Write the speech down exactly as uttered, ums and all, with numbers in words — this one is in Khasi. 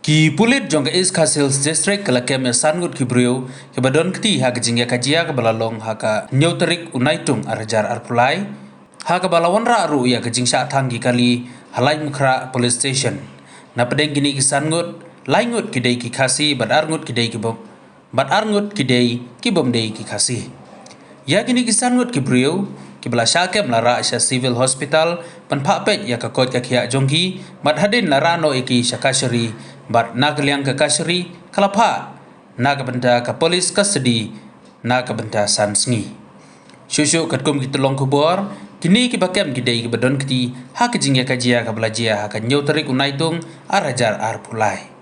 Ki pulit jong ka East Khasi Hills District ka la kem ïa san ngut ki briew kiba don kti ha ka jingïakajia kaba la long ha ka hynñiew tarik u Naitung ar hajar arphew lai, ha kaba la wanrah ruh ïa ka jingshah thang ki kali ha Laitumkhrah Police Station. Na pdeng kine ki san ngut, lai ngut ki dei ki Khasi bad ar ngut ki dei ki bym bad ar ngut ki dei ki bym dei ki Khasi. Ïa kine ki san ngut ki briew kiba la shah kem la rah sha Civil Hospital ban phah peit ïa ka koit ka khiah jong ki, bad hadien la rah noh ïa ki sha kashari, bad na ka liang ka kashari ka la phah na ka bynta ka police custody na ka bynta san sngi. Shuh shuh katkum ki tyllong khubor, kine kiba kem ki dei kiba don kti ha ka jingïakajia kaba la jia ha ka hynñiew tarik u Naitung ar hajar arphew lai.